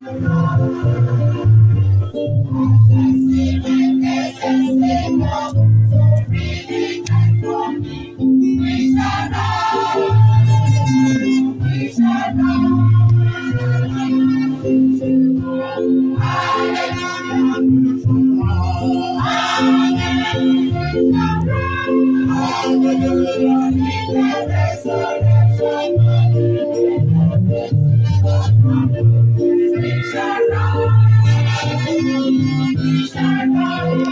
See my presence, Savior, so freely and for me. We shall rise, we shall rise. Hallelujah. Amen. We shall rise. In the resurrection we shall rise. We shall rise.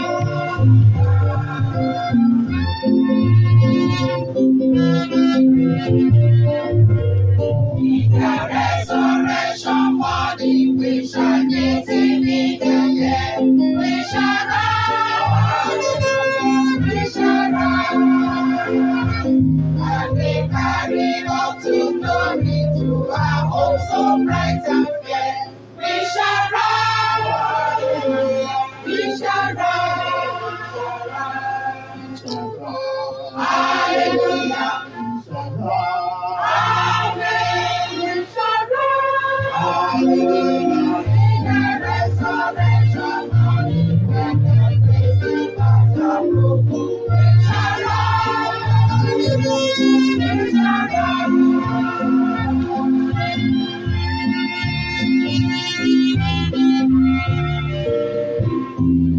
In the resurrection body, we shall meet him in the air. We shall rise, we shall rise. And be carried up to glory, to our hope so bright and fair. We shall rise, we shall rise. Hallelujah. Amen. We shall rise. In the resurrection morning, when the blessing of the Lord, we shall rise. We shall rise.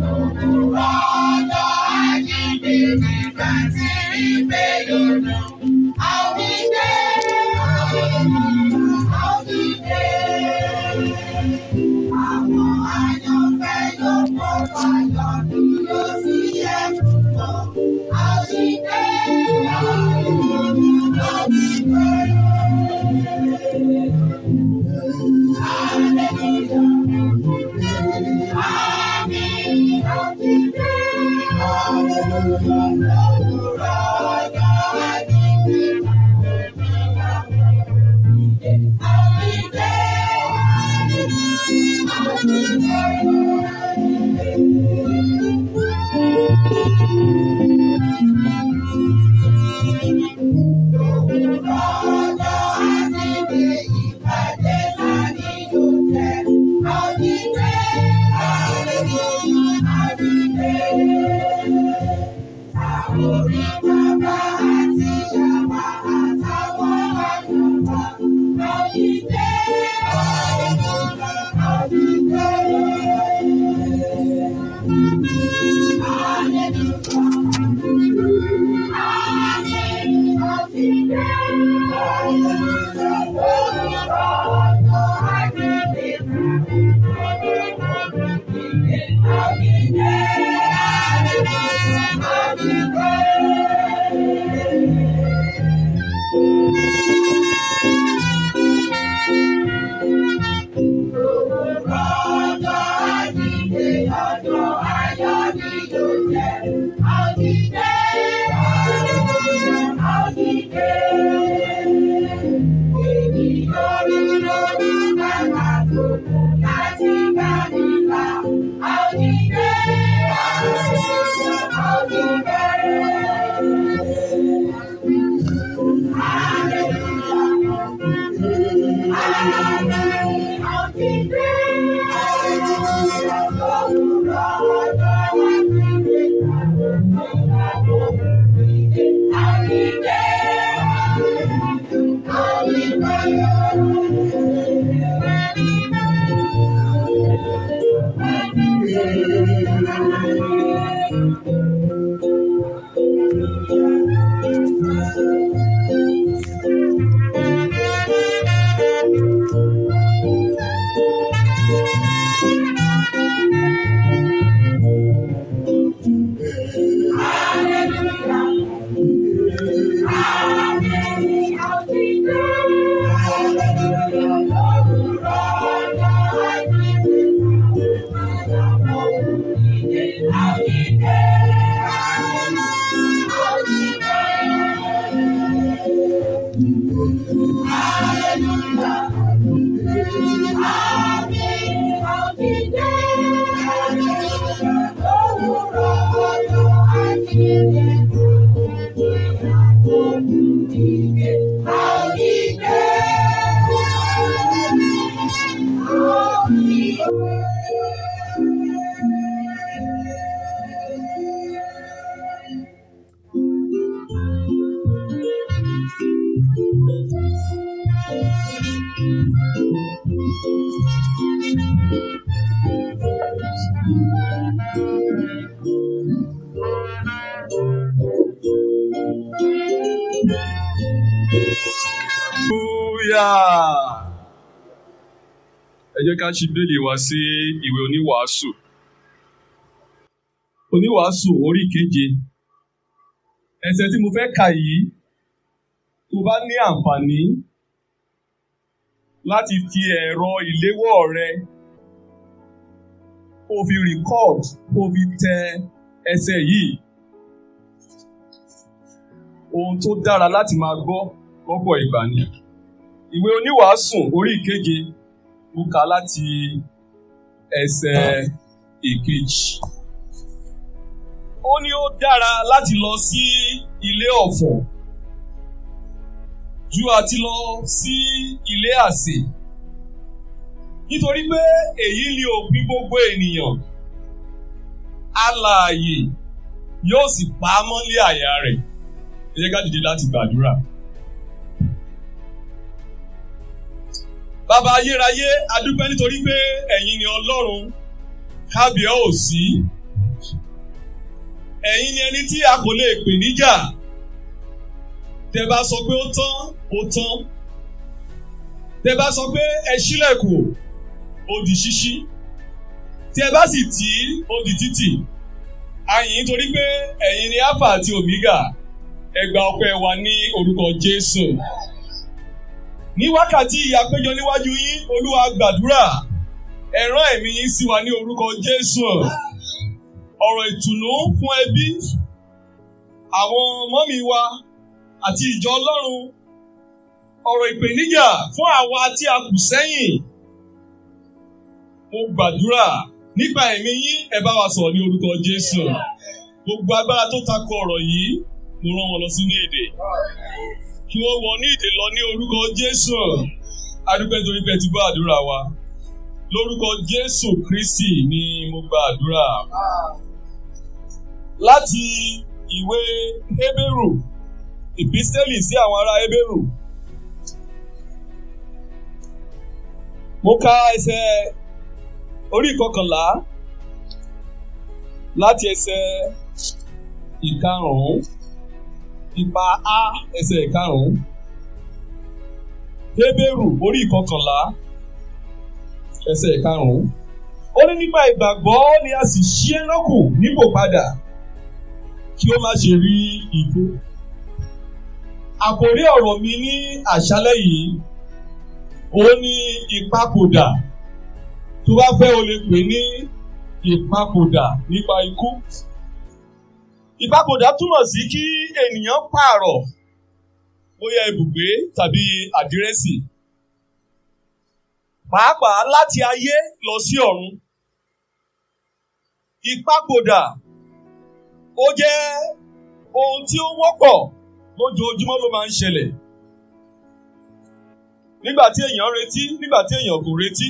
Òwúrọ̀ ọjọ́ àjíǹde nígbà tí ìgbé yóò dùn. A ó dìde, a ó dìde. Àwọn àyànfẹ́ yóò kó fàyọ̀ kí yóò sì yẹ fún. A ó dìde, a ó dìde. Hallelujah. Àmín. A ó dìde. Òwúrọ̀ ọjọ́ àjíǹde. A ó dìde. A ó dìde. Òwúrọ̀ ọjọ́ àjíǹde ìpàdé ńlá ni yóò jẹ́. A ó dìde. A ó dìde. Orí bàbá àti ìyàwó àtàwọn àgbàgbà. A ó dìde. A ó dìde. Hallelujah. Amen. A ó dìde. Òwúrọ̀ ọjọ́ àjíǹde. A ó dìde. A ó dìde. Òwúrọ̀ ọjọ́ àjíǹde, ọjọ́ ayọ̀ ni yóò jẹ́. A ó dìde, a ó dìde. Èmi yóò rí lórí bàbá tó kù láti gbà mí là. A ó dìde, a ó dìde. Hallelujah. Amen. A ó dìde. Òwúrọ̀ ọjọ́ àjíǹde. A ó dìde. A ó dìde. Hallelujah. Amen. A ó dìde. Òwúrọ̀ ọjọ́ àjíǹde. A ó dìde. Hallelujah. Ẹ jẹ́ ká ṣí Bíbélì wa sí ìwé oníwàásù. Oníwàásù orí keje. Ẹsẹ̀ tí mo fẹ́ kà yìí, tó bá ní àǹfààní láti fi ẹ̀rọ ìléwọ́ rẹ kó fi record, kó fi tẹ ẹsẹ̀ yìí. Ohun tó dára láti máa gbọ́ lọ́pọ̀ ìgbà ni. Ìwé oníwàásù orí ìkeje, mo kà láti ẹsẹ̀ ìkejì. Ó ní ó dára láti lọ sí ilé ọ̀fọ̀ ju àti lọ sí ilé àsè. Nítorí pé èyí ni òpin gbogbo ènìyàn. Alààyè yóò sì pa á mọ́lé àyà rẹ̀. Ẹ jẹ́ ká dìde láti gbàdúrà. Bàbá ayérayé, a dúpẹ́ nítorí pé ẹ̀yin ni Ọlọ́run, kábíyèsí. Ẹ̀yin ni ẹni tí a kò lè pè níjà. Tẹ́ bá sọ pé ó tán, ó tán. Tẹ́ bá sọ pé ẹ ṣílẹ̀kùn, ó di ṣíṣí. Tí ẹ bá sì tì í, ó di títì. A yìn yín torí pé ẹ̀yin ni Alpha àti Omega. Ẹ gba ọpẹ́ wa ní orúkọ Jésù. Ní wákàtí àpéjọ níwájú yín, Olúwa gbàdúrà. Ẹ rán ẹ̀mí yín sí wa ní orúkọ Jésù. Ọ̀rọ̀ ìtùnú fún ẹbí, àwọn mọ́mì wa àti ìjọ Ọlọ́run. Ọ̀rọ̀ ìpèníjà fún àwa tí a kù sẹ́yìn. Mo gbàdúrà nípa ẹ̀mí yín, ẹ bá wa sọ̀rọ̀ ní orúkọ Jésù. Gbogbo agbára tó tako ọ̀rọ̀ yìí, mo rán wọn lọ sínú èdè. Kí wọ́n wọ ní ìdè lọ ní orúkọ Jésù. A dúpẹ́ torí pé ẹ ti gbọ́ àdúrà wa. Lórúkọ Jésù Kristi ni mo gba àdúrà. Láti ìwé Hébérù, ìpísítélì sí àwọn ará Hébérù. Mo ka ẹsẹ̀ orí ìkọkànlá láti ẹsẹ̀ ìkarùn-ún. Ipa A ẹsẹ̀ ìkarùn-ún. Hébérù orí ìkọkànlá ẹsẹ̀ ìkarùn-ún. Ó ní nípa ìgbàgbọ́ ni a sì ṣí Énọ́kù nípò padà kí ó má ṣe rí ikú. Àkòrí ọ̀rọ̀ mi ní àṣálẹ́ yìí, ó ní ìpapòdà. Tó bá fẹ́ o lè pè ní ìpapòdà nípa ikú. Ìpapòdà túmọ̀ sí kí ènìyàn pààrọ̀ bóyá ibùgbé tàbí àdírẹ́sì. Pàápàá láti ayé lọ sí ọ̀run. Ìpapòdà ó jẹ́ ohun tí ó wọ́pọ̀ lójoojúmọ́ ló máa ń ṣẹlẹ̀. Nígbà tí èèyàn retí, nígbà tí èèyàn kò retí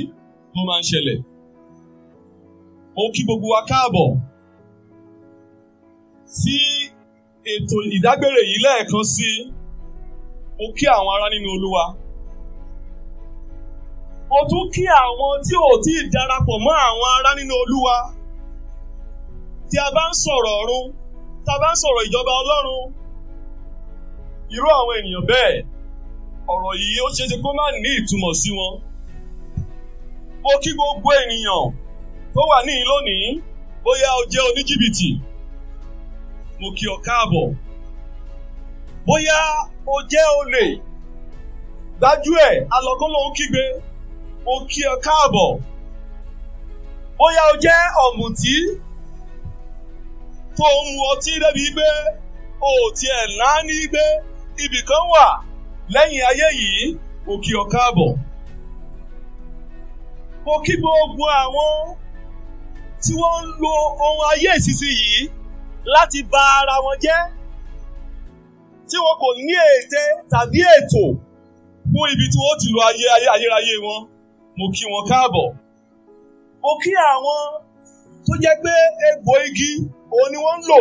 ló máa ń ṣẹlẹ̀. Mo kí gbogbo wa káàbọ̀ sí ètò ìdágbére yìí lẹ́ẹ̀kan sí. Mo kí àwọn ará nínú Olúwa. Mo tún kí àwọn tí ò tí ì darapọ̀ mọ́ àwọn ará nínú Olúwa. Tí a bá ń sọ̀rọ̀ ọ̀run, tí a bá ń sọ̀rọ̀ ìjọba Ọlọ́run, irú àwọn ènìyàn bẹ́ẹ̀, ọ̀rọ̀ yìí ó ṣeéṣe kó má ní ìtumọ̀ sí wọn. Mo kí gbogbo ènìyàn tó wà níhìn lónìí, bóyá o jẹ́ oníjìbìtì, mo kí ọ káàbọ̀. Bóyá o jẹ́ olè, gbájúẹ̀ alọ́kọ́ ló ń kígbe, mo kí ọ káàbọ̀. Bóyá o jẹ́ ọ̀mùtí tó ń mu ọtí débi pé o ò tiẹ̀ náání pé ibìkan wà lẹ́yìn ayé yìí, mo kí ọ káàbọ̀. Mo kí gbogbo àwọn tí wọ́n ń lo ohun ayé ìsinsìnyí láti bà ara wọn jẹ́, tí wọn kò ní ète tàbí ètò fún ibi tí wọ́n ti lo ayé ayérayé wọn, mo kí wọn káàbọ̀. Mo kí àwọn tó jẹ́ pé egbò igi òun ni wọ́n ń lò,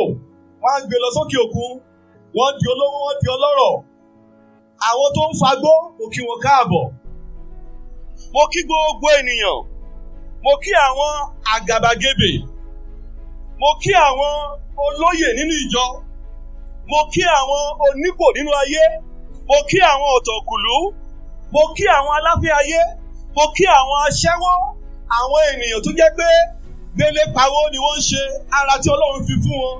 wọ́n á gbé lọ sókè òkun, wọ́n di olówó, wọ́n di ọlọ́rọ̀. Àwọn tó ń fagbó, mo kí wọn káàbọ̀. Mo kí gbogbo ènìyàn. Mo kí àwọn àgàbàgebè. Mo kí àwọn olóyè nínú ìjọ. Mo kí àwọn onípò nínú ayé. Mo kí àwọn ọ̀tọ̀kùlú. Mo kí àwọn aláfẹ́ ayé. Mo kí àwọn aṣẹ́wó. Àwọn ènìyàn tó jẹ́ pé gbélé pawó ni wọ́n ń ṣe, ara tí Ọlọ́run fi fún wọn,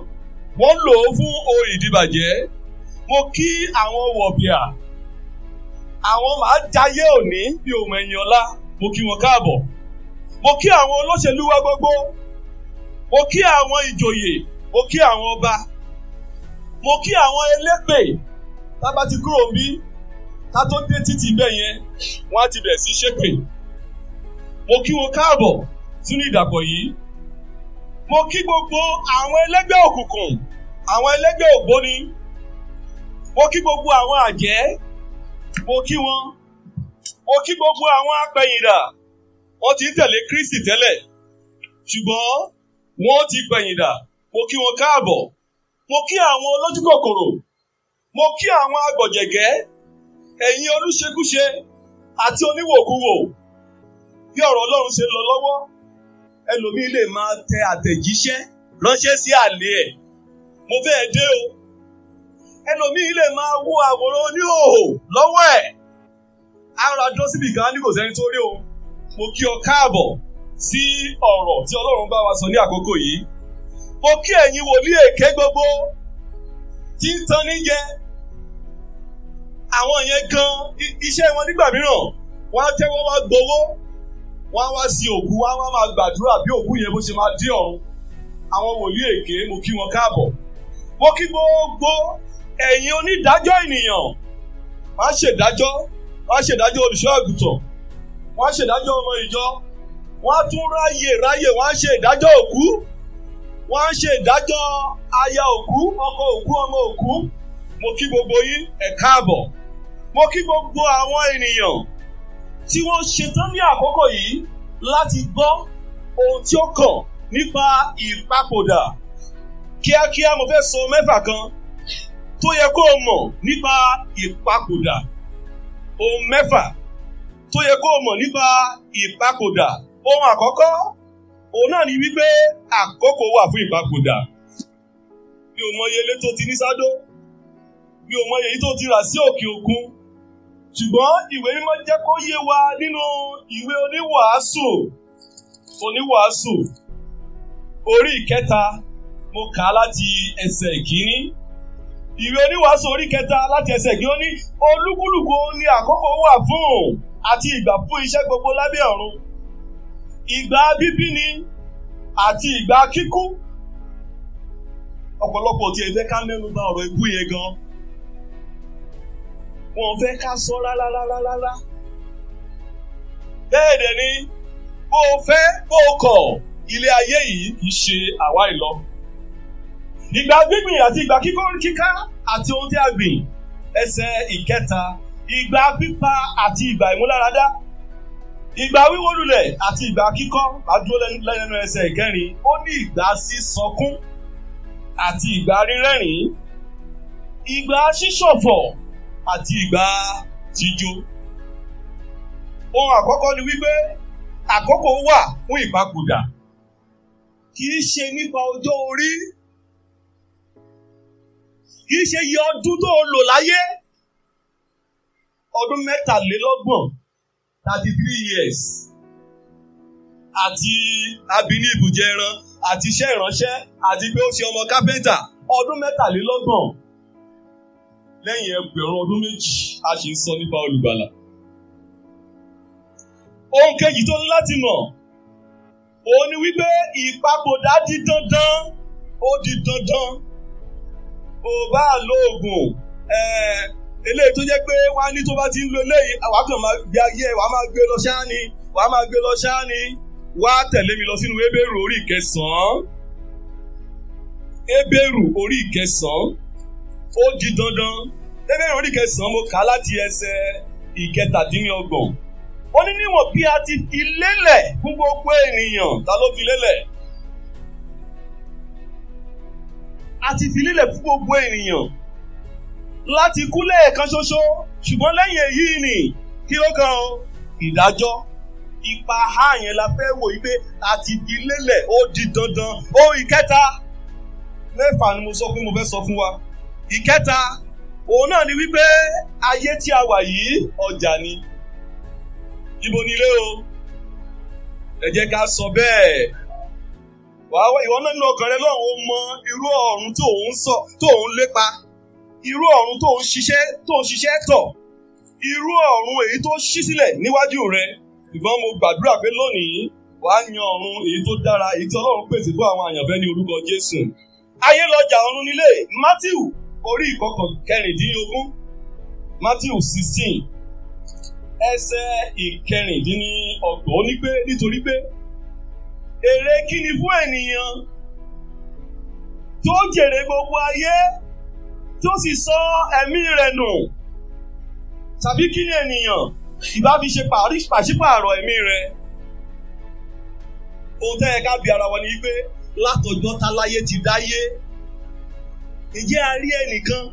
wọ́n lò ó fún ohun ìdíbàjẹ́. Mo kí àwọn wọ̀bìà, àwọn màá jayé òní bí òun ẹ̀yìn ọ̀la, mo kí wọn káàbọ̀. Mo kí àwọn olóṣèlú wa gbogbo. Mo kí àwọn ìjòyè, mo kí àwọn ọba. Mo kí àwọn elépè. Tá bá ti kúrò níbí, ká tó dé títì bẹ́ẹ̀ yẹn, wọ́n á ti bẹ̀ sí ṣépè. Mo kí wọn káàbọ̀ sínú ìdàpọ̀ yìí. Mo kí gbogbo àwọn ẹlẹ́gbẹ́ òkùnkùn, àwọn ẹlẹ́gbẹ́ ògbóni. Mo kí gbogbo àwọn àjẹ́, mo kí wọn. Mo kí gbogbo àwọn apẹ̀yìndà. Wọ́n ti ń tẹ̀lé Kristi tẹ́lẹ̀, ṣùgbọ́n wọ́n ti pẹ̀yìndà. Mo kí wọn káàbọ̀. Mo kí àwọn olójúkòkòrò. Mo kí àwọn agbọ̀jẹ̀gẹ́, ẹ̀yin olúṣekúṣe àti oníwòkuwò. Bí ọ̀rọ̀ Ọlọ́run ṣe lọ lọ́wọ́, ẹlòmíì lè máa tẹ àtẹ̀jíṣẹ́ ránṣẹ́ sí àlè ẹ̀. Mo fẹ́ dé o. Ẹlòmíì lè máa wo àwòrán oníhòòhò lọ́wọ́ ẹ̀. Ara dúró síbi kan ní kò sẹ́ni tó rí òun. Mo kí ọ káàbọ̀ sí ọ̀rọ̀ tí Ọlọ́run bá wa sọ ní àkókò yìí. Mo kí ẹ̀yin wòlíì èké gbogbo tí ń tan ní jẹ. Àwọn yẹn gan iṣẹ́ wọn nígbà mìíràn, wọ́n á tẹ́wọ́ wá gbowó, wọ́n á wá sí òkú, wọ́n á wá máa gbàdúrà bí òkú yẹn bó ṣe máa dé ọ̀run. Àwọn wòlíì èké, mo kí wọn káàbọ̀. Mo kí gbogbo ẹ̀yin onídàájọ́ ènìyàn. Wọ́n á ṣèdájọ́, wọ́n á ṣèdájọ́ olùṣọ́ àgùntàn, wọ́n á ṣèdájọ́ ọmọ ìjọ, wọ́n á tún ráyè, wọ́n á ṣe ìdájọ́ òkú, wọ́n á ṣe ìdájọ́ aya òkú, ọkọ òkú, ọmọ òkú. Mo kí gbogbo yín, ẹ káàbọ̀. Mo kí gbogbo àwọn ènìyàn tí wọ́n ṣetán ní àkókò yìí láti gbọ́ ohun tí ó kàn nípa ìpapòdà. Kíákíá mo fẹ́ sọ mẹ́fà kan tó yẹ kó o mọ̀ nípa ìpapòdà. Ohun mẹ́fà tó yẹ kó o mọ̀ nípa ìpapòdà. Ohun àkọ́kọ́, òun náà ni wípé àkókò wà fún ìpapòdà. Mi ò mọ iye ilé tó ti ní sádó, mi ò mọ èyí tó ti rà sí òkè òkun. Ṣùgbọ́n ìwé mímọ́ jẹ́ kó yé wa nínú ìwé Oníwàásù orí ìkẹta, mo kà á láti ẹsẹ̀ ìkíní. Ìwé Oníwàásù orí ìkẹta láti ẹsẹ̀ ìkíní ó ní olúkúlùkù ní àkókò wà fún àti ìgbà fún iṣẹ́ gbogbo lábẹ́ ọ̀run. Ìgbà bíbí ni àti ìgbà kíkú. Ọ̀pọ̀lọpọ̀ tí ẹ fẹ́ ká mẹ́nu bà ọ̀rọ̀ ikú yẹn gan. Wọ́n fẹ́ ká sọ rárá rárá rárá. Bẹ́ẹ̀ dẹ̀ ni bó o fẹ́ bó o kọ̀, ilé ayé yìí kì í ṣe àwa ìlọ. Ìgbà gbígbìn àti ìgbà kíká àti ohun tí a gbìn. Ẹsẹ̀ ìkẹta, ìgbà pípa àti ìgbà ìmúláradá. Ìgbà wíwó lulẹ̀ àti ìgbà kíkọ́. Màá dúró lẹ́nu ẹsẹ̀ ìkẹrin. Ó ní ìgbà sísọkún àti ìgbà rírẹ́rìn-ín. Ìgbà ṣíṣọ̀fọ̀ àti ìgbà jíjó. Ohun àkọ́kọ́ ni wípé àkókò wà fún ìpapòdà. Kì í ṣe nípa ọjọ́ orí. Kì í ṣe iye ọdún tó lò láyé. Ọdún 33, 33 years. Àti abíní ibùjẹ ẹran, àti iṣẹ́ ìránṣẹ́, àti pé ó ṣe ọmọ kápẹ́ńtà. Ọdún 33. Lẹ́yìn ẹgbẹ̀rún ọdún 2, a sì ń sọ nípa olùgbàlà. Ohun kejì tó ní láti mọ̀, òun ni wípé ìpapòdà di dandan, ó di dandan. Ò bá lo oògùn, eléyìí tó jẹ́ pé wọ́n á ní tó bá ti ń lo eléyìí, àwa kàn máa gbé ayé, wàá máa gbé lọ ṣáá ni, wàá máa gbé lọ ṣáá ni. Wá tẹ̀lé mi lọ sínú Hébérù orí ìkẹsàn-án. Hébérù orí ìkẹsàn-án, ó di dandan. Hébérù orí ìkẹsàn-án mo kà á láti ẹsẹ̀ 27. Ó ní níwọ̀n bí a ti fi lélẹ̀ fún gbogbo ènìyàn. ènìyàn. Ta ló fi lélẹ̀? A ti fi lélẹ̀ fún gbogbo ènìyàn láti kú lẹ́ẹ̀kan ṣoṣo, ṣùgbọ́n lẹ́yìn èyí ni kí ló kàn o? Ìdájọ́. Ipa ha yẹn la fẹ́ wò yí pé a ti fi lélẹ̀, ó di dandan. Ohun ìkẹta, mẹ́fà ni mo sọ pé mo fẹ́ sọ fún wa. Ìkẹta òun náà ni wípé ayé tí a wà yìí ọjà ni. Ibo ni ilé o? Ẹ jẹ́ ká sọ bẹ́ẹ̀. Wàá ìwọ náà nínú ọkàn rẹ lọ́run ó mọ irú ọ̀run tó ń sọ, tó ń lépa, irú ọ̀run tó ń ṣiṣẹ́ tọ̀, irú ọ̀run èyí tó ṣí sílẹ̀ níwájú rẹ. Ìgbọ́n mo gbàdúrà pé lónìí wàá yan ọ̀run èyí tó dára, èyí tí Ọlọ́run pèsè fún àwọn àyànfẹ́ ní orúkọ Jésù. Ayé lọjà ọ̀run nílé. Matthew orí 16, Matthew 16 ẹsẹ̀ 26, ó ní pé nítorí pé èrè kí ni fún ènìyàn tó jèrè gbogbo ayé tó sì sọ ẹ̀mí rẹ̀ nù? Tàbí kí ni ènìyàn ìbá fi ṣe pàṣípààrọ̀ ẹ̀mí rẹ̀? Ohun tẹ́ ẹ ká bi ara wa ni pé látọjọ́ táláyé ti dáyé, ǹjẹ́ a rí ẹnìkan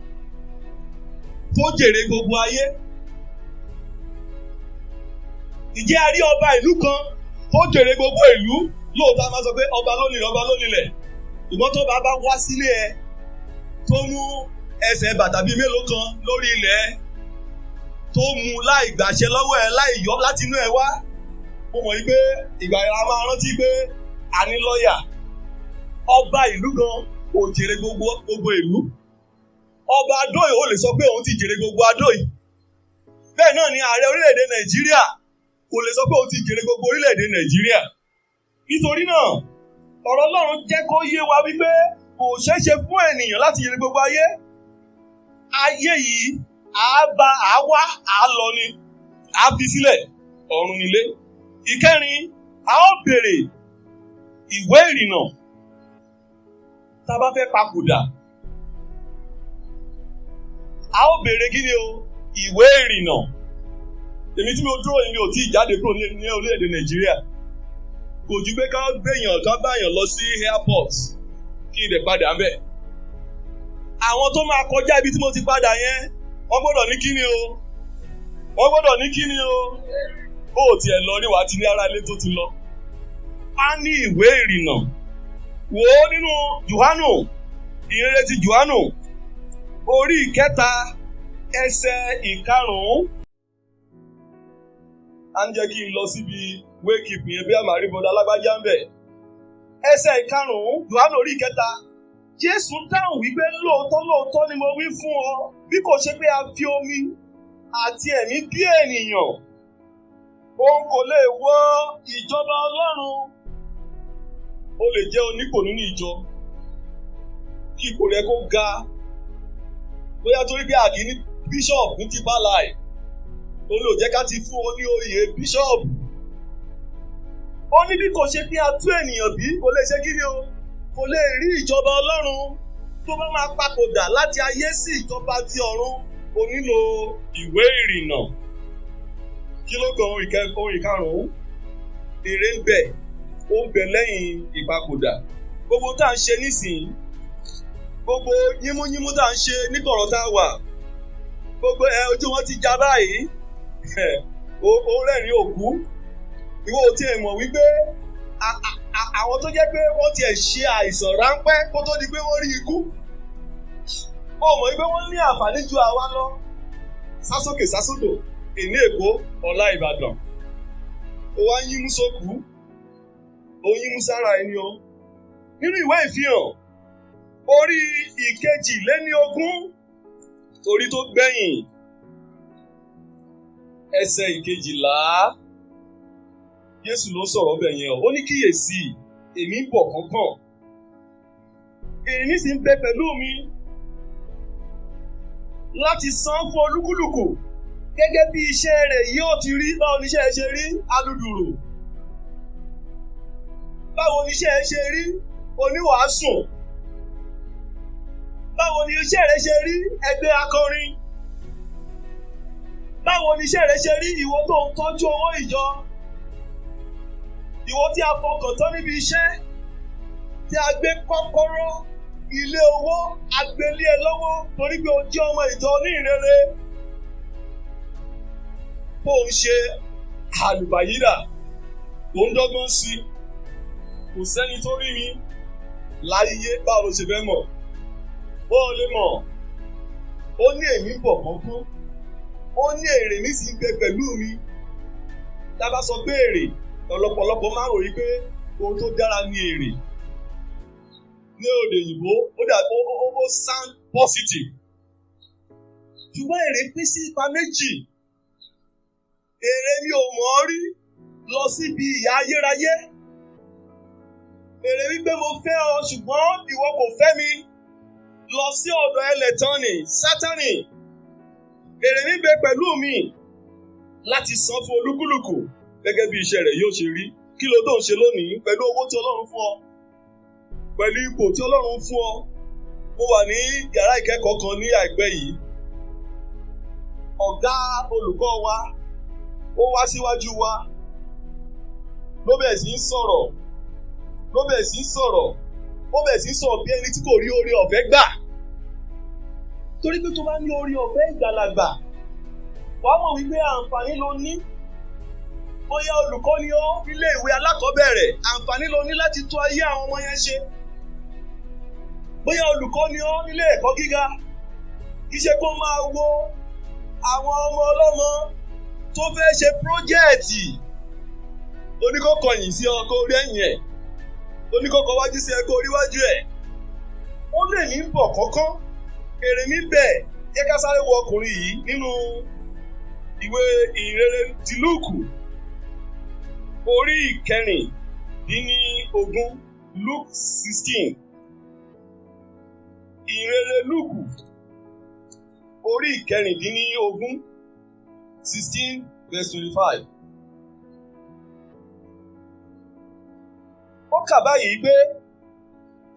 tó jèrè gbogbo ayé? Ǹjẹ́ a rí ọba ìlú kan tó jèrè gbogbo ìlú? Lóòótọ́ a máa sọ pé ọba ló nílẹ̀, ọba ló nílẹ̀. Ìgbọ́n tó bá bá wá sílé ẹ tó mú ẹsẹ̀ bàtà bíi mélòó kan lórí ilẹ̀ tó mú láì gbàṣẹ lọ́wọ́ ẹ, láì yọ láti inú ẹ wá, mo mọ̀ yí pé ìgbà yẹn a máa rántí pé a ní lọ́ọ̀yà. Ọba ìlú gan kò jèrè gbogbo ìlú. Ọba Adóyè ó lè sọ pé òun ti jèrè gbogbo Adóyè. Bẹ́ẹ̀ náà ni ààrẹ orílẹ̀-èdè Nàìjíríà kò lè sọ pé òun ti jèrè gbogbo orílẹ̀-èdè Nàìjíríà. Nítorí náà, ọ̀rọ̀ Ọlọ́run jẹ́ kó yé wa wípé kò ṣeé ṣe fún ènìyàn láti jèrè gbogbo ayé. Ayé yìí á bá á wá á lọ ni, á fi sílẹ̀, ọ̀run nílé. Ìkẹrin, a ó béèrè ìwé ìrìnnà tá a bá fẹ́ papòdà. A ó béèrè kí ni o? Ìwé ìrìnnà. Èmi tí mo dúró yìí mi ò tí ì jáde kúrò ní orílẹ̀-èdè Nàìjíríà. Kò ju pé ká gbéyàn ká báyàn lọ sí airport kí n lè padà ń bẹ̀. Àwọn tó máa kọjá ibi tí mo ti padà yẹn, wọ́n gbọ́dọ̀ ní kí ni o? Wọ́n gbọ́dọ̀ ní kí ni o? Bó o tiẹ̀ lọ rí wàá ti ní ara ilé tó ti lọ. A ní ìwé ìrìnnà. Wò ó nínú Jòhánù, ìhìnrere ti Jòhánù, orí 3 ẹsẹ̀ 5. À ń jẹ́ kí n lọ síbi wake up yẹn bí a máa rí bọ́dọ̀ alágbájá ń bẹ̀. Ẹsẹ̀ 5, Jòhánù orí 3. Jésù dáhùn wípé lóòótọ́ lóòótọ́ ni mo wí fún ọ, bí kò ṣe pé a fi omi àti ẹ̀mí bí ènìyàn, òun kò lè wọ ìjọba Ọlọ́run. O lè jẹ́ onípò nínú ìjọ, kí ipò rẹ kó ga, bóyá torí pé àkí ní bíṣọ̀pù ní Deeper Life, ó lò jẹ́ ká ti fún ọ ní oyè bíṣọ̀pù. Ó ní bí kò ṣe pé a tú ènìyàn bí, kò lè ṣe kí ni o? Kò lè rí ìjọba Ọlọ́run. Tó bá máa papòdà láti ayé sí ìjọba ti ọ̀run, o nílò ìwé ìrìnnà. Kí ló kan ohun ìkarùn-ún? Èrè ń bẹ, ó ń bẹ lẹ́yìn ìpapòdà. Gbogbo tá à ń ṣe nísìnyí, gbogbo yímúyímú tá à ń ṣe níkọ̀rọ̀ tá a wà, gbogbo ẹ ojú wọn ti já báyìí, ó rẹ́rìn-ín òkú. Ìwọ ò tiẹ̀ mọ̀ wípé àwọn tó jẹ́ pé wọ́n tiẹ̀ ṣe àìsàn ráńpẹ́ kó tó di pé wọ́n rí ikú, ó mọ̀ wípé wọ́n ní àǹfààní ju àwa lọ. Sásókè sásódò, èní Èkó, ọ̀la Ìbàdàn. Ó wá ń yímú sókú, ó ń yímú sára ẹni o. Nínú ìwé ìfihàn, orí 22, orí tó gbẹ̀yìn, ẹsẹ̀ 12. Jésù ló sọ̀rọ̀ bẹ̀ yẹn o. Ó ní kíyèsí, èmi ń bọ̀ kánkán. Èrè sì ń bẹ pẹ̀lú mi láti san fún olúkúlùkù gẹ́gẹ́ bí iṣẹ́ rẹ̀ yóò ti rí. Báwo ni iṣẹ́ ẹ ṣe rí? Aludùrù. Báwo ni iṣẹ́ ẹ ṣe rí? Oníwàásù. Báwo ni iṣẹ́ rẹ ṣe rí? Ẹgbẹ́ akọrin. Báwo ni iṣẹ́ rẹ ṣe rí? Ìwọ tó ń tọ́jú owó ìjọ, Ìwọ tí a fọkàn tán níbi iṣẹ́, tí a gbé kọ́kọ́rọ́ ilé owó agbélé ẹ lọ́wọ́ torí pé o jẹ́ ọmọ ìjọ onírere. Bó ń ṣe àlùbáyídà, tó ń dọ́gbọ́n sí, kò sẹ́ni tó rí mi láyé. Báwo ló ṣe fẹ́ mọ̀? Bó o lè mọ̀? Ó ní èmi ń bọ̀ kánkán, ó ní èrè mi sì ń bẹ pẹ̀lú mi. Tá a bá sọ pé èrè, ọ̀pọ̀lọpọ̀ máa ń ròyìn pé ohun tó dára ni èrè. Ní òde òyìnbó, ó dà ó sound positive. Ṣùgbọ́n èrè pín sí ipa méjì. Èrè mi ò mọ̀ ọ́ rí lọ síbi ìyà ayérayé. Èrè wípé mo fẹ́ ọ ṣùgbọ́n ìwọ kò fẹ́ mi lọ sí ọ̀dọ̀ ẹlẹ́tọ́nì Sátánì. Èrè mi bẹ pẹ̀lú mi láti san fún olúkúlùkù gẹ́gẹ́ bí iṣẹ́ rẹ̀ yóò ṣe rí. Kí ló tó ń ṣe lónìí pẹ̀lú owó tí Ọlọ́run fún ọ, pẹ̀lú ipò tí Ọlọ́run fún ọ? Mo wà ní yàrá ìkẹ́kọ̀ọ́ kan ní àìpẹ́ yìí. Ọ̀gá olùkọ́ wa ó wá síwájú wa, ló bẹ̀rẹ̀ sí ń sọ̀rọ̀, ló bẹ̀rẹ̀ sí ń sọ̀rọ̀, ó bẹ̀rẹ̀ sí ń sọ̀rọ̀ bí ẹni tí kò rí oore ọ̀fẹ́ gbà. Torí pé tó bá ní oore ọ̀fẹ́ ìgbàlagbà, wàá mọ̀ wípé àǹfààní ló ní. Bóyá olùkọ́ ni ọ́ nílé ìwé alákọ̀ọ́bẹ̀rẹ̀, àǹfààní ló ní láti tún ayé àwọn ọmọ yẹn ṣe. Bóyá olùkọ́ ni ọ́ nílé ẹ̀kọ́ gíga, kì í ṣe kó máa wo àwọn ọmọ ọlọ́mọ tó fẹ́ ṣe pírójẹ́ẹ̀tì. Oníkókọ̀yìn sí ọ kó rí ẹ̀yìn ẹ̀, oníkókọ̀ wájú sí ẹ kó rí wájú ẹ̀. Ó lè ní bọ̀ kọ́kọ́, èrè mi bẹ̀. Yẹ ká sáré wo ọkùnrin yìí nínú ìwé ìrere ti Lúùkù orí 16, Luke 16. Ìrere Lúùkù orí 16, 16 verse 25. Ó kà báyìí pé,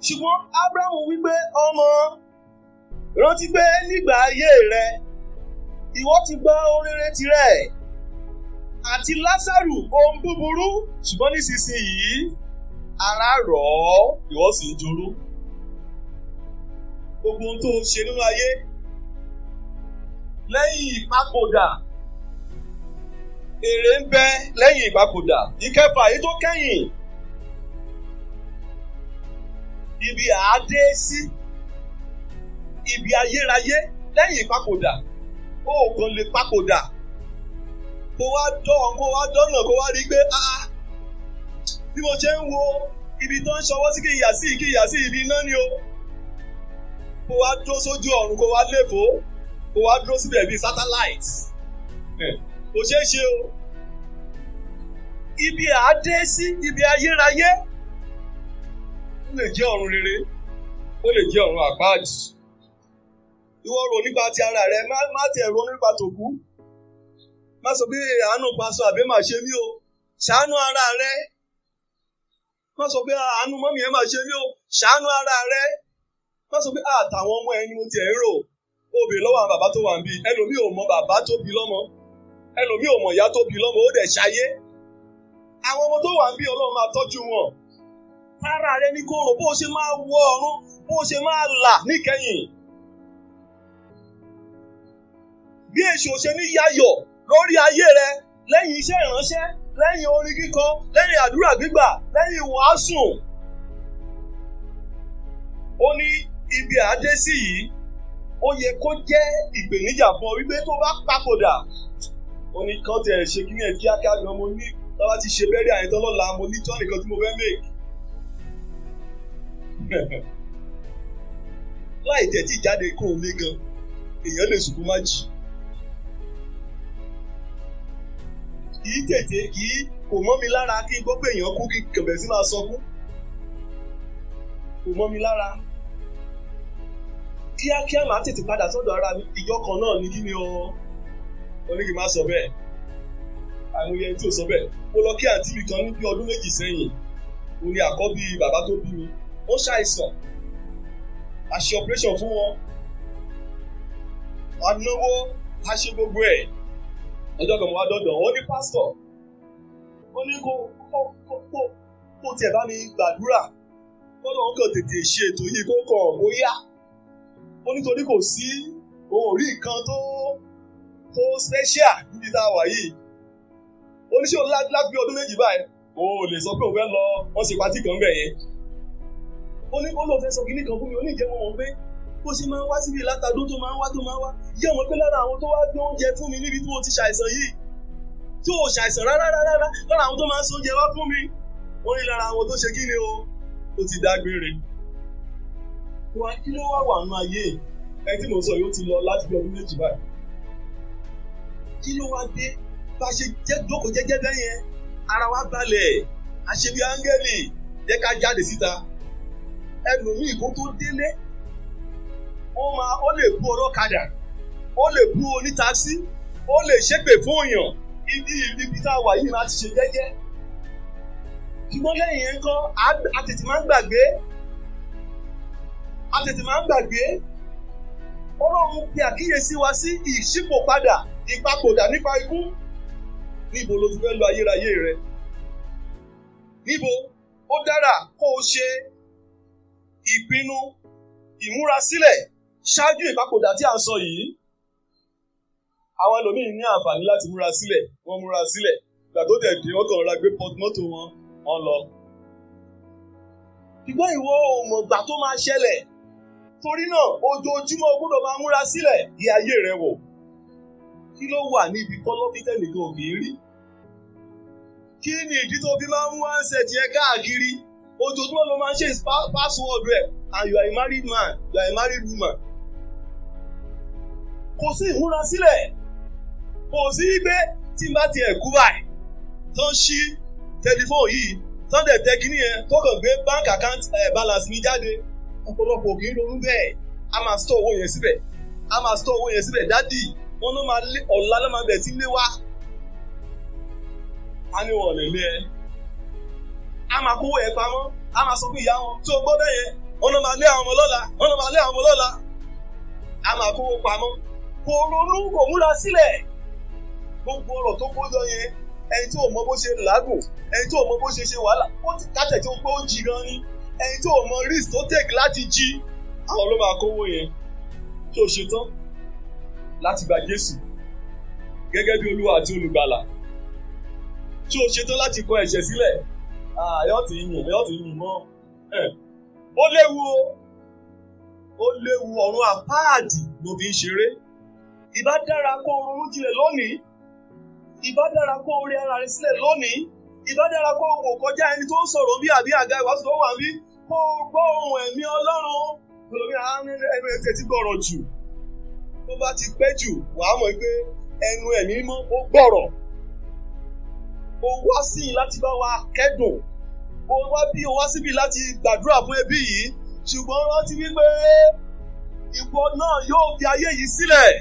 ṣùgbọ́n Ábúráhámù wípé, ọmọ, rántí pé nígbà ayé rẹ ìwọ ti gba oríire tirẹ̀, àti Lásárù ohun búburú, ṣùgbọ́n nísinsìnyí ara rọ̀ ọ́, ìwọ sì ń joró. Gbogbo ohun tó o ṣe nínú ayé lẹ́yìn ìpapòdà, èrè ń bẹ lẹ́yìn ìpapòdà. Ìkẹfà èyí tó kẹ́yìn, ibi àádé sí, ibi ayérayé lẹ́yìn ìpapòdà. Ó kàn lè papòdà kó wá dán, kó wá dọ́nà, kó wá rí pé ah, bí mo ṣe ń wo ibi tó ń ṣọwọ́ sí kí ìyà sí, kí ìyà sí ibi iná ni o. Kó wá dúró sójú ọ̀run, kó wá léfò, kó wá dúró síbẹ̀ bíi satellite. Kò ṣeé ṣe o. Ibi àádé sí, ibi ayérayé, ó lè jẹ́ ọ̀run rere, ó lè jẹ́ ọ̀run àpáàdì. Ìwọ rò nípa ti ara rẹ, má tiẹ̀ ronú nípa tòkú. Má sọ pé àánú pásọ àbí má ṣe mí o. Ṣàánú ara rẹ. Má sọ pé àánú mọ́mí ẹ má ṣe mí o. Ṣàánú ara rẹ. Má sọ pé àtàwọn ọmọ ẹ ni mo tiẹ̀ ń rò. Ó bèèrè lọ́wọ́ àwọn bàbá tó wà níbí. Ẹlòmíì ò mọ bàbá tó bí lọ́mọ. Ẹlòmíì ò mọ ìyá tó bí lọ́mọ, ó dẹ̀ ṣayé. Àwọn ọmọ tó wà níbí, Ọlọ́run máa tọ́jú wọn. Ara rẹ ni kó rò bó ṣe máa wọ ọ̀run, bó ṣe máa là níkẹyìn. Bí èṣù ṣe ní yayọ̀ lórí ayé rẹ lẹ́yìn iṣẹ́ ìránṣẹ́, lẹ́yìn orin kíkọ, lẹ́yìn àdúrà gbígbà, lẹ́yìn ìwàásù. Ó ní ibi àádé sí yìí, ó yẹ kó jẹ́ ìpèníjà fún ọ wípé tó bá papòdà. Ó ní kán tiẹ̀ ṣe kí ní ẹ̀ kíákíá gan, mo ní tá bá ti ṣe bẹ́rẹ̀ àyẹ̀tọ́ lọ́la, mo ní jọ́ nìkan tí mo fẹ́ make. Láì tẹ̀ tí jáde kó o lé gan, èèyàn lè sùn kó má jì. Kì í tètè, kì í kò mọ́ mi lára kí n gbọ́ pé èèyàn kú kí n kẹ̀bẹ̀ sí máa sọkún. Kò mọ́ mi lára. Kíákíá màá tètè padà sọ́dọ̀ ara mi. Ìjọ kan náà ní kí ni o? Ó ní kí n má sọ bẹ́ẹ̀. Àwọn ẹni tí ò sọ bẹ́ẹ̀. Mo lọ kí àǹtí mi kan ní bí ọdún 2 sẹ́yìn. Mo ní àkọ́bí bàbá tó bí mi. Ó ṣàìsàn. A ṣe operation fún wọn. A náwó, a ṣe gbogbo ẹ̀. Ọjọ́ kan mo wá dọ́dọ̀, ó ní pásítọ̀. Ó ní kó kó tiẹ̀ bá mi gbàdúrà kó lóun kàn tètè ṣe ètò yìí kó kàn ó yá. Ó nítorí kò sí òun ò rí nǹkan tó special níbi tá a wà yìí. Oníṣẹ́ òun láti ọdún 2 báyìí o ò lè sọ pé òun fẹ́ lọ wọ́n ṣe patí kan bẹ̀ yẹn. Ó ní ó lóun fẹ́ sọ kíní kan fún mi, ó ní ìjẹ́ wọn pé bó ṣe máa ń wá síbi látàdún tó máa ń wá tó máa ń wá yé wọn pé lára àwọn tó wá gbé oúnjẹ fún mi níbi tí mo ti ṣàìsàn yìí, tí ò ṣàìsàn rárá rárá lára àwọn tó máa ń sóúnjẹ wá fún mi, wọ́n ní lára àwọn tó ṣe kí ni o, ó ti dágbére. Wá kí ló wá wà nínú ayé ẹni tí mò ń sọ yìí ó ti lọ láti bí ọdún 2 báyìí. Kí ló wá dé bá ṣe jẹ́ jókòó jẹ́jẹ́ bẹ́ẹ̀ yẹn, ara wa balẹ̀, a ṣe bí áńgẹ́lì, jẹ́ ká jáde síta. Ẹlòmíì kó tó délé, ó lè bú ọlọ́kadà, ó lè bú onítakisí, ó lè ṣépè fún èèyàn. Ibi tá a wà yìí máa ti ṣe jẹ́jẹ́. Ṣùgbọ́n lẹ́yìn yẹn kọ́, a tètè máa ń gbàgbé. A tètè máa ń gbàgbé. Ọlọ́run pe àkíyèsí wa sí ìṣípòpadà, ìpapòdà nípa ikú. Níbo ló ti fẹ́ lo ayérayé rẹ? Níbo ó dára kó o ṣe ìpinnu ìmúrasílẹ̀ ṣáájú ìpapòdà tí a ń sọ yìí. Àwọn ẹlòmíín ní àǹfààní láti múra sílẹ̀, wọ́n múra sílẹ̀. Ìgbà tó dẹ̀ dé, wọ́n kàn ra gbé mọ́tò wọn, wọ́n lọ. Ṣùgbọ́n ìwọ ò mọ̀ ìgbà tó máa ṣẹlẹ̀. Torí náà, ojoojúmọ́ o gbọ́dọ̀ máa múra sílẹ̀ yẹ ayé rẹ wò. Kí ló wà níbi kọ́lọ́fín tẹ́nìkan ò kì í rí? Kí ni ìdí tó fi máa ń mú handset yẹn káàkiri? Ojoojúmọ́ ló máa ń ṣe password rẹ̀, and you are a married man, you are a married woman. Kò sí ìmúrasílẹ̀. Kò sí pé tí n bá tiẹ̀ kú báyìí, tán ṣí tẹlifóònù yìí, tán dẹ̀ tẹ kíní yẹn, tó kàn gbé bank account balance mi jáde. Ọ̀pọ̀lọpọ̀ kì í ronú bẹ́ẹ̀. A máa store owó yẹn síbẹ̀. A máa store owó yẹn síbẹ̀. Dádì, wọn ló máa lé ọ̀la ló máa bẹ̀ sí lé wá. A ní wọn lè lé ẹ. A máa kówó yẹn pamọ́. A máa sọ fún ìyá wọn tí o gbọ́ bẹ́ẹ̀ yẹn, wọn ló máa lé àwọn ọmọ lọ́la, wọn ló máa lé àwọn ọmọ lọ́la. A máa kówó pamọ́. Kò ronú, kò múra sílẹ̀. Gbogbo ọ̀rọ̀ tó kó jọ yẹn, ẹni tí ò mọ bó ṣe làágùn, ẹni tí ò mọ bó ṣe ṣe wàhálà, ó ti kátẹ̀ tí ó pé ó jí gan ni, ẹni tí ò mọ risk tó take láti jí, àwọn ló máa kówó yẹn. Tí o ṣe tán láti gba Jésù gẹ́gẹ́ bí Olúwa àti Olùgbàlà, tí o ṣe tán láti kọ ẹ̀ṣẹ̀ sílẹ̀, ayọ́ ti yìn, ayọ́ ti yìn mọ́. Ó léwu o, ó léwu, ọ̀run àpáàdì ló fi ń ṣeré. Ìbá dára kó o ronú jinlẹ̀ lónìí. Ìbá dára kó o rí ara rẹ sílẹ̀ lónìí. Ìbá dára kó o wò kọjá ẹni tó ń sọ̀rọ̀ bí àbí àga ìwàásù tó wà bí, kó o gbọ́ ohùn ẹ̀mí Ọlọ́run. Olórí ẹnu ẹ̀ tẹ́tí gbọ́rọ̀ jù. Tó bá ti pẹ́ jù, wàá mọ̀ pé ẹnu ẹ̀mí mọ́ ó gbọ́rọ̀. O wá sí i láti bá wa kẹ́dùn. O wá bí o wá síbi láti gbàdúrà fún ẹbí yìí. Ṣùgbọ́n rántí wípé ìwọ náà yóò fi ayé yìí sílẹ̀.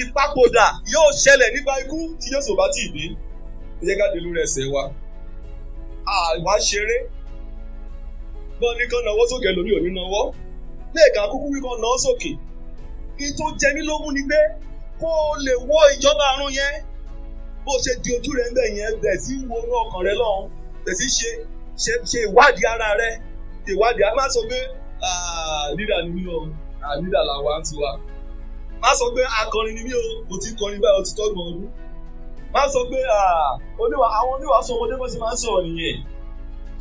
Ìpapòdà yóò ṣẹlẹ̀ nípa ikú tí Jésù bá ti dé. Ẹ jẹ́ ká dé lórí ẹsẹ̀ wa. Àwa ṣeré. Bọ́n ní kán nawọ́ sókè lórí òní nawọ́. Lẹ́ẹ̀ka kúkú wí kán nawọ́ sókè. Kí tó jẹ mí lógún ni pé kó o lè wọ ìjọba àrùn yẹn. Bó ṣe di ojú rẹ̀ ń bẹ̀ yẹn, bẹ̀ sí wo inú ọkàn rẹ lọ́hùn. Bẹ̀ sí ṣe ìwádìí ara rẹ. Ìwádìí a máa sọ pé lídà ni mí o, lídà làwa ń tiwa. Má sọ pé akọrin ni mí o, mo ti kọrin báyìí, o ti tọ́gbọ̀n ọdún. Má sọ pé àwọn oníwàásù ọmọdé bó ṣe máa ń sọ̀rọ̀ nìyẹn.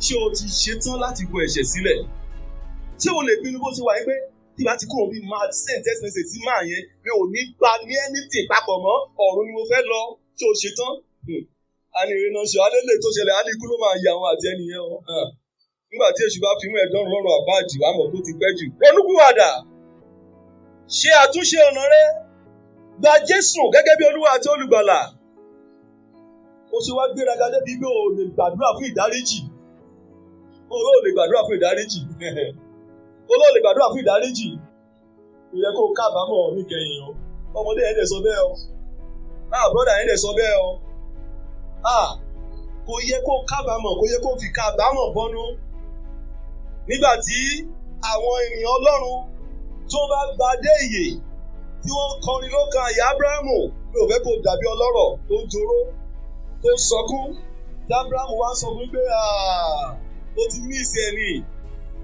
Ṣé o ti ṣetán láti kọ ẹ̀ṣẹ̀ sílẹ̀? Ṣé o lè pinnu bó ṣe wà yín pé tí bá ti kúrò bí máa send text message sí máa yẹn, mi ò ní gba ní anything papọ̀ mọ́, ọ̀run ni mo fẹ́ lọ. Ṣé o ṣetán? A ní ìrìnà ṣe alẹ́ tó ṣẹlẹ̀, á ní ikú ló máa yà àwọn àti ẹnìyẹn o. Nígbà tí èṣù bá fi mú ẹ̀dọ́rùn lọ́rùn àbáàjì, wàá mọ̀ tó ti pẹ́ jù. Ronúpìwàdà, ṣe àtúnṣe ọ̀nà rẹ, gba Jésù gẹ́gẹ́ bí Olúwa àti Olùgbàlà. Ó ṣe wá gbéraga débi pé o lè gbàdúrà fún ìdáríjì. O lè gbàdúrà fún ìdáríjì. O lè gbàdúrà fún ìdáríjì. Kò yẹ kó o kábàámọ̀ níkẹyìn o. Ọmọdé yẹn dẹ̀ sọ bẹ́ẹ̀ o. Brọ́dà yẹn dẹ̀ sọ bẹ́ẹ̀ o. Kò yẹ kó o kábàámọ̀, kò yẹ kó o fi kábàámọ̀ bọ́nú. Nígbà tí àwọn ènìyàn Ọlọ́run tó bá gba dé ìyè tí wọ́n kọrin lókàn àyà Ábúráhámù, mi ò fẹ́ kó dàbí ọlọ́rọ̀ tó ń joró, tó ń sọkún. Tí Abraham wá sọ fún pé ó ti ní ìsẹ̀ ni,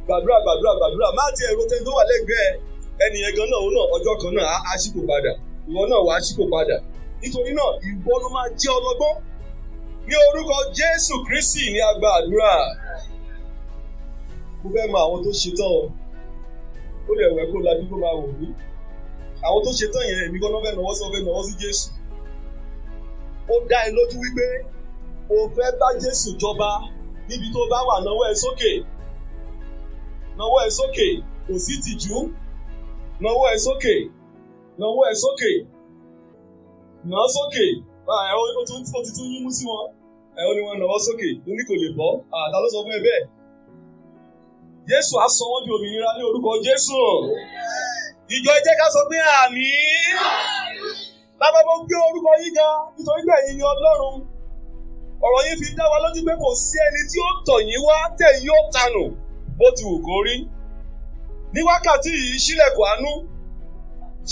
gbàdúrà gbàdúrà gbàdúrà, má ti ẹ̀rọ tẹ́ni tó wà lẹ́gbẹ̀ẹ́ ẹnìyẹn gan náà, òun náà ọjọ́ kan náà á ṣípò padà, ìwọ náà wàá ṣípò padà. Nítorí náà ìwọ ló máa jẹ́ ọlọ́gbọ́n. Ní orúkọ Jésù Kristi ni a gba àdúrà. Mo fẹ́ mọ àwọn tó ṣetán o. Ó lè wẹ̀ kó lajú kó máa wò mí. Àwọn tó ṣetán yẹn èmi gan-an fẹ́ nawọ́ sí, wọ́n fẹ́ nawọ́ sí Jésù. Ó dá ẹ lójú wípé o fẹ́ bá Jésù jọba níbi tó bá wà, nawọ́ ẹ sókè. Nawọ́ ẹ sókè, kò sí tìjú. Nawọ́ ẹ sókè. Nawọ́ ẹ sókè. Nà á sókè. Ó ti tún yín mú sí wọn. Ó ní wọn nawọ́ sókè, ó ní kò lè bọ́. Ta ló sọ fún ẹ bẹ́ẹ̀? Jésù á sọ wọ́n di òmìnira ní orúkọ Jésù. Ìjọ ẹ jẹ́ ká sọ pé àmín. Bàbá, mo gbé orúkọ yín ga nítorí pé ẹ̀yin ni Ọlọ́run. Ọ̀rọ̀ yín fi dá wa lójú pé kò sí ẹni tí ó tọ̀ yín wá tẹ̀ yín ó tanù bó ti wù kó rí. Ní wákàtí yìí, ṣílẹ̀kùn àánú,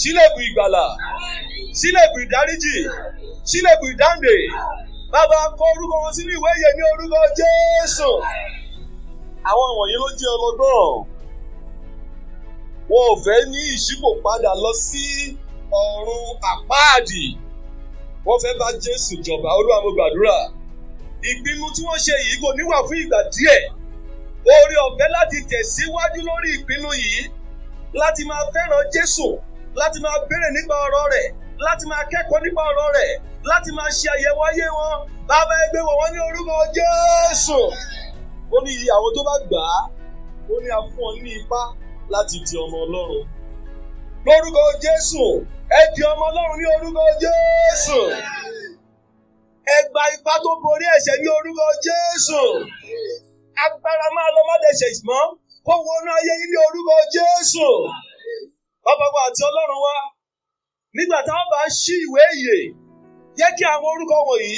ṣílẹ̀kùn ìgbàlà, ṣílẹ̀kùn ìdáríjì, ṣílẹ̀kùn ìdáǹdè. Bàbá, kọ orúkọ wọn sínú ìwé ìyè ní orúkọ Jésù. Àwọn wọ̀nyí ló jẹ́ ọlọ́gbọ́n. Wọn ò fẹ́ ní ìṣípòpadà lọ sí ọ̀run àpáàdì. Wọ́n fẹ́ bá Jésù jọba. Olúwa, mo gbàdúrà. Ìpinnu tí wọ́n ṣe yìí kò ní wà fún ìgbà díẹ̀. Oore ọ̀fẹ́ láti tẹ̀síwájú lórí ìpinnu yìí, láti máa fẹ́ràn Jésù, láti máa béèrè nípa ọ̀rọ̀ rẹ̀, láti máa kẹ́kọ̀ọ́ nípa ọ̀rọ̀ rẹ̀, láti máa ṣe àyẹ̀wò ayé wọn. Bàbá, ẹgbẹ́ wọ̀ wọ́n ní orúkọ Jésù. Ó ní iye àwọn tó bá gbà á, ó ní a fún ọ ní ipá láti di ọmọ Ọlọ́run. Lórúkọ Jésù, ẹ di ọmọ Ọlọ́run ní orúkọ Jésù. Ẹ gba ipá tó borí ẹ̀ṣẹ̀ ní orúkọ Jésù. Agbára máa lọ má dẹ̀ṣẹ̀ mọ́ kó wọnú ayé yín ní orúkọ Jésù. Bàbá wa àti Ọlọ́run wa, nígbà táwọn bá ṣí ìwé ìyè, jẹ́ kí àwọn orúkọ wọ̀nyí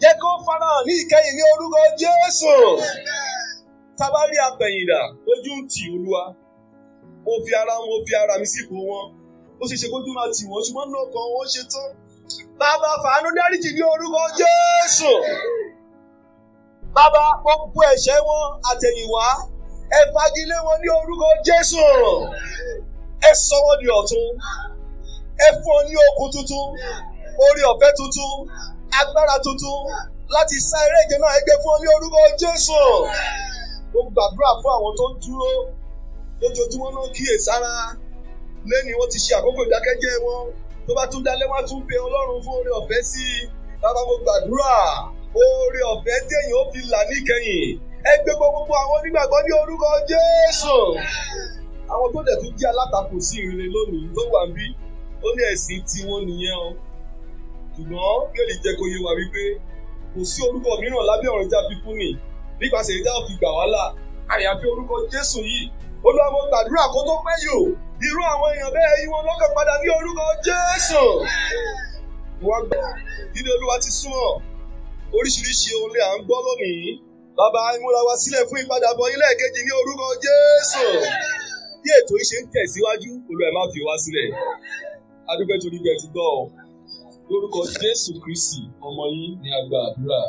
jẹ́ kó farahàn ní ìkẹyìn ní orúkọ Jésù. Tá bá rí apẹ̀yìndà lójú ń tì Olúwa, mo fi ara wọn, fi ara mi sípò wọn. Ó ṣe ṣe kójú máa tì wọ́n, ṣùgbọ́n náà kan wọ́n ṣe tán. Bàbá, fàánú dáríjì ní orúkọ Jésù. Bàbá, gbogbo ẹ̀ṣẹ̀ wọn àtẹ̀yìnwá, ẹ fagilé wọn ní orúkọ Jésù. Ẹ sọ wọ́n di ọ̀tun. Ẹ fún ọ ní okun tuntun, oore ọ̀fẹ́ tuntun, agbára tuntun láti sá eré ìje náà. Ẹ gbé fún ọ ní orúkọ Jésù. Mo gbàdúrà fún àwọn tó ń dúró lójoojúmọ́ náà kíyèsára. Lẹ́ni wọ́n ti ṣe àkókò ìdákẹ́jẹ́ wọn, tó bá tún dalẹ́ wọ́n á tún bẹ Ọlọ́run fún oore ọ̀fẹ́ sí i. Bàbá, mo gbàdúrà, oore ọ̀fẹ́ téèyàn ó fi là níkẹyìn, ẹ gbé gbogbo àwọn onígbàgbọ́ ní orúkọ Jésù. Àwọn tó dẹ̀ tún jẹ́ alátakò sí ìrere lónìí tó wà ń bí, ó ní ẹ̀sìn tiwọn nìyẹn o. Ṣùgbọ́n kí lè jẹ́ kó yé wa wípé kò sí orúkọ mìíràn lábẹ́ ọ̀run tí a fi fún ni nípasẹ̀ ìdá òfin gbà wá là àyàfi orúkọ Jésù yìí. Olúwa, mo gbàdúrà, kó tó pẹ́ yò, irú àwọn èèyàn bẹ́ẹ̀, yí wọn lọ́kàn padà ní orúkọ Jésù. Wọ́n gbà dídé Olúwa ti súnmọ́. Oríṣiríṣi ohun lè à ń gbọ́ lónìí. Bàbá, ìmúra wa sílẹ̀ fún ìpadàbọ̀ yín lẹ́ẹ̀kejì ní orúkọ Jésù. Bí ètò yìí ṣe ń tẹ̀síwájú, Olúwa, ẹ má fi wá sílẹ̀. A dúpẹ́ torí bẹ́ẹ̀ ti gbọ́ ọ. Lórúkọ Jésù Kristi ọmọ yín ni a gba àdúrà.